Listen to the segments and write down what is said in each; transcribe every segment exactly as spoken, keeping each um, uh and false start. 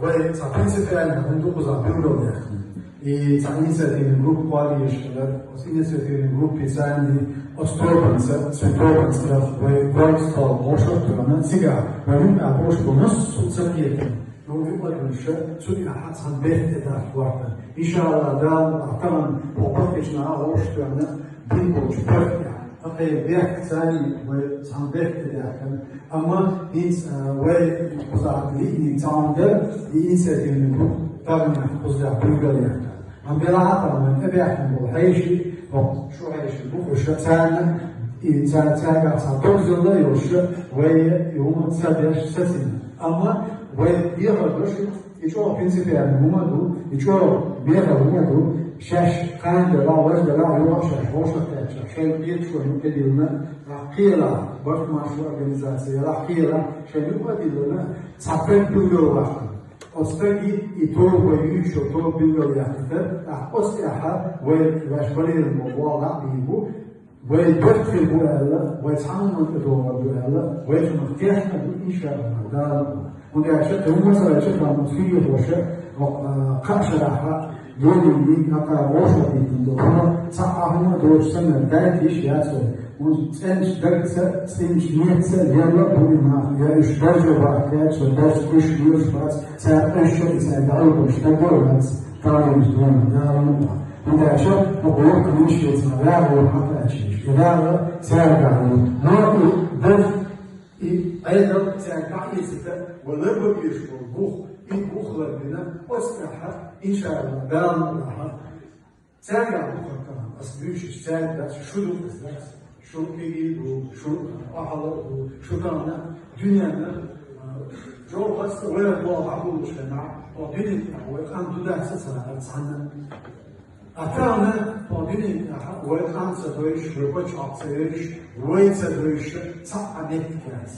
Вай цхьа принципиально хӀума ду кхузахь билгалъяьккхина. И цхьа инициативный группа кхоллаеш хилар, оцу инициативный группе царна оцу тобанца, цу тобанца вай гой стол вовшах а тоьхна, цигахь вай муьтӀахь болуш болу массо а ца кхетар. Ну, юкъа а дуьллуш, цу тӀехь цхьана бехк тӀедаккха гӀорта. Иншалла, Дала мукъ лахь, тахана хӀокху паккхечу наха вовшах а тоьхна, дина болчу паргӀатехь. Тхан бехк царна вай цхьана бехк тӀедаьккхина. Амма хӀинца, а, вай кхузахь лиъниг цхьа хӀума дара, и инициативный группа таханехь кхузахь билгалъяьккхина. Амма белахь а тахана вайна тӀебаьхкина болу хьеший, хӀокху шу хьеший бу уьш, царна, и ца-, цаьргахь цхьа догзалла а йолуш, вай и хӀума ца деш сацийна. Амма вай дехар ду шу, и чӀогӀа принципиально хӀума а ду, и чӀогӀа мехала хӀума а ду, шаьш кхана делахь, важа делахь, юха а шаьш вовшах а кхаьчча, шайн кхеташонан юкъа тӀедиллина, нах кхелахь, барт-маршо организаци ялахь кхелахь, шайн юкъа а диллина, цхьа стаг билгалваьккхина. Оцу стаге и тоба, вай юьйцуш йолу тоба билгалъяьккхина, тӀаккха оцу тӀехь вай ваьш балерина болу болх дӀа а бийр бу, вай барт хир бу аьлла, вай цхьана хӀуманна тӀедогӀур ду аьлла, вай цунах тешна бу, иншалла, Дала мукъ лахь. ХӀунда аьлча тхуна масалча тхуна уьш хӀинца ваша, а, кхаа шарахь лелийна, хӀокхара вовшах а дитина ду. ХӀума цхьа а хӀума а доцуш санна, дайта йиш яц вай. ХӀунда цӀеначу дагца, цӀеначу неца лелла а бу и нах, я уьш даржо бахка яц, я дарж уьш лелаш бац, цара уьш а, и цара дӀа а долуш, дагор вац, талламаш дона, Дала мукъ лахь. ХӀунда аьлча хӀокху воккхачу нишеца вагӀо хьан кхаьчна, и вагӀа цаьргахь ю. Но и дерг, и Ӏедал цаьрга дӀаэцийта, вай ларбан безаш болу бух, и бух ларбина, оцу тӀехь, иншалла, Дала мукъ лахь, цаьргахь бухара тахана ас буьйцуш, цаьрга дац, шу ду ас дац, шун кегий ду, шун охьала а ду, шу тахана дуьненна, а, жовхаца вайра болу хьан хуьлуш хенахь, хьо дуьнен тӀехь вай къам ду дац а ца лаьара цхьанна. А тахана хьо дуьнен тӀехь вай къам ца дойуш, вай пачхьалкх ца йойуш, вай ца дойуш, цхьа а меттиг яц.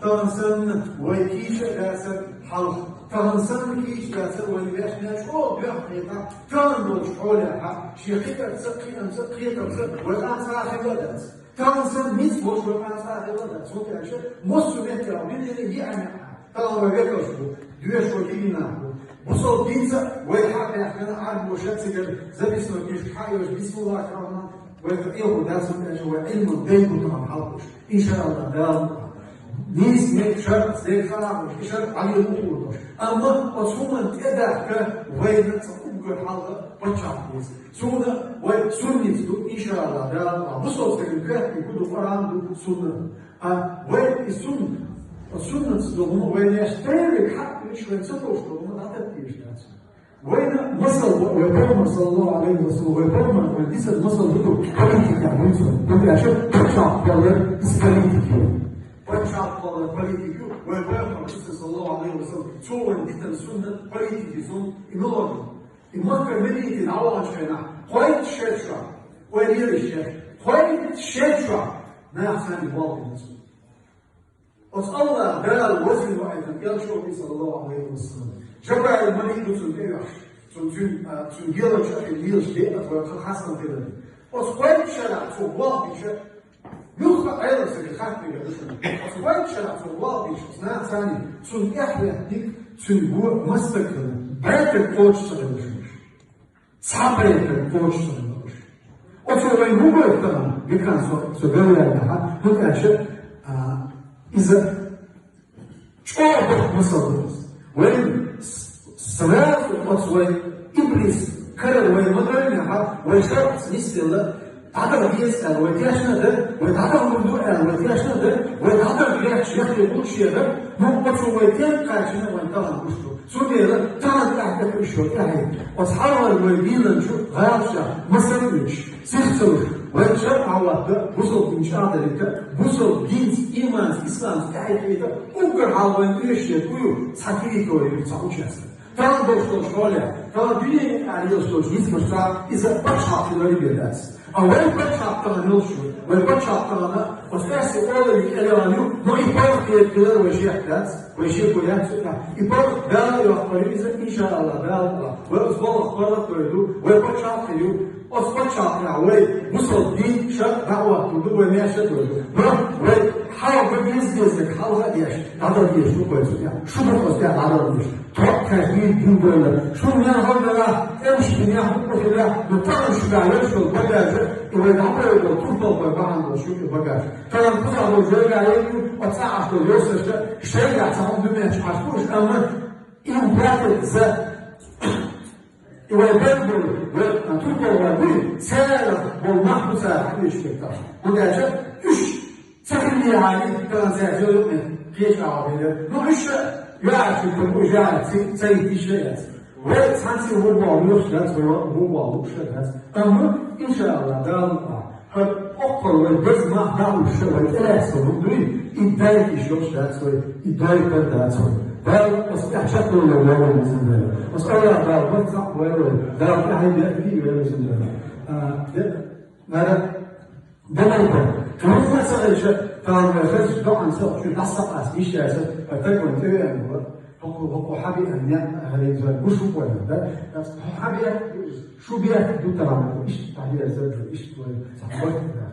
Тахана санна вай кийча а дацара хьалха, тахана санна кийча дацара вай вешна чӀогӀа доьхна хетахь, тахана долчу хьолехь, шен хидарца, кхиамца, кхетамца вай къам цкъа а хилла а дац. Тахана санна ницкъ болуш вай къам цкъа а хилла а дац. ХӀунда аьлча массо а меттехь дуьненан еана а, тахана вай векалш бу, доьшуш вай кегий нах бу. Бусалба динца вай хьа а баьхкина, Ӏарбоша цигара записной книжка хьа а йолуш, бисмиллахӀир-рахьман, вай тӀехула дац, хӀунда аьлча вай Ӏилман дай бу тахана хьалхуш. Иншалла, Дала мукъ лахь. Нийса мега шарӀаца дерг хаа а хуьлуш, и шарӀ Ӏалийла ухур долуш. Амма оцу хӀуманна тӀедахка вайна цхьа уггар хьалха пачхьалкх деза. Цунна вай сунница ду, иншалла, Дала мукъ лахь. Бусалба стеган коьртаниг хӀун ду, Къуръан ду, суннат ду. А вай и сунна, оцу суннатца ду хӀума вайна еш тайвиг хьаъ вуьтуш вайна ца товш долу хӀума дӀататтийша дац. Вайна масал, вай пайхамар, саллаллаху алейхи ва саллям, вай пайхамар, вай дисар масал ду политика, вуьйцу. ХӀунда аьлча пачхьалкх кхоллар из политика ю. Пачхьалкх кхоллар политика ю, вай пайхамар, саллаллаху алейхи ва саллям, цо вайна дитина суннат политика ю, и мело ду. И Макка Мединате дӀаваханчу хенахь, кхойтта шерчохь, вай лелаш шерчохь, кхойтта шерчохь нах санна болх бина цо. Оцу Аллах Дала вазвина ваийтина элчо, саллаллаху алейхи ва саллям. Жабраил малик ду цунна тӀе а ваьхьаш, цунна, цуьнан, а, цуьнан гелачу а хилла лелаш деа, а вай хастам хилар. Оцу кхойтта шарахь цо болх бинча, муьлхха а Ӏелам стага хаттар ду шуна. Оцу кхойтта шарахь цо болх бинча, оцу нах санна, цунна тӀаьхьа ваьхниг, цуьнан го маса стаг хилла, бӀе стаг кхочуш ца хилла шуна. Цхьа бӀе стаг кхочуш ца хилла уьш. Оцо вайна хӀун гойту тахана, векан со, со галваьллехьа, хӀунда аьлча, а, иза чӀогӀа доккха масал ду иза. Вайна с-, сразу оцу вай иблис карара вай ма дойнехьа, вай шарӀаца нисделла, дӀадаха деза аьлла, вай тешна а дара, вай дӀадахалур ду аьлла, вай тешна а дара, вай дӀадаха гӀерташ яккхий гӀуллакхаш яра, ну, оцо вай тӀе а кхаьчна, вайна тахана гуш ду. Цундела тахана тӀаьхьа тӀекхуьуш йолу тӀаьхье. Оцу хьалхара вай динан чу гӀалашехь масал а оьцуш, сих ца луш, вайн шарӀ хьалатта, бусалба дин чӀагӀдалийта, бусалба динца, иманца, исламца тӀаьхьахӀитта, уггар хьалха вайна оьшуш дерг ю, цхьа территори ю, цхьа участок. Тахана долуш долчу хьолехь, тахана дуьненан тӀехь лелаш долчу ницкъашца иза пачхьалкх хиларе бен дац. А вай пачхьалкх тахана йолуш ю, вай пачхьалкх тахана оцу Оьрсийн олаллин кӀел яьлла ю, но и паргӀат дерг хилар вай шех дац, вай шеко яц цу тӀехь. И паргӀат Дала йоккхур ю иза, иншааллах, Дала. Вай оцу балхах паргӀат дойр ду, вай пачхьалкх хир ю, оцу пачхьалкхехь вай бусалба дин, шарӀ дӀахӀоттур ду, вай маьрша а дойр ду. Но вай Хьалха деза дезаг хьалха а деш, дӀадала дезаш ду кхоьца тӀехь. Шу ду оцу тӀехь дӀадала дезаш. Тхо кхаьчна дин дойла. Шуна мел хала дара, тӀемаш бина, хӀума хила, ну тахана шуьга йолуш йолу багаж, и вай дӀабойла долу турпалхой бахьана долуш ю и багаж. Тахана кхузахь долу жайгахь ю, оцу цӀахь долу йосашка, шайгахь цхьа хӀума дуьненчу Ӏаш лууш, амма им баьхкина за И вай бен болу, вай, а, турпал вай буй, церан болу нах бу цара хьаьвсича тахана. ХӀунда аьлча уьш ца хиллехьара, тахана цаьрца йо юкъа кхечу агӀор хилира. Ну, уьш ша яьхьачу тӀе бу, яьхьа ца, ца йитича яц. Вай цхьаьнций ву боху луьйш дац, вай ву боху луьйш дац. Амма, иншааллах, Дала мукъ лахь, хӀара оккхул вай деза мах дӀа а луш, вай тӀелаьцна хӀума дуй, и дайта йиш йолуш дац вай, и дайтар дац вай. Дала аса тӀехь чекхдолу вай вевзина вай. Аса Аллах Дала барт цхьаъ вай вай. Дала тӀаьхье беа вай вевзина вай. А, де, нара, де май бан. Хьуна ца хилча, тахана вай хазачу доӀанца, шу дӀасакъаста йиш яьлча, вай таг вайн тӀе веана вара. ХӀокху, хӀокху хьан беана, неӀ, хӀара иза гуш ву вайна, да? Хьан беана, шу беана ду тахана, иштта хьан беана, иштта вай, ца хӀоттина.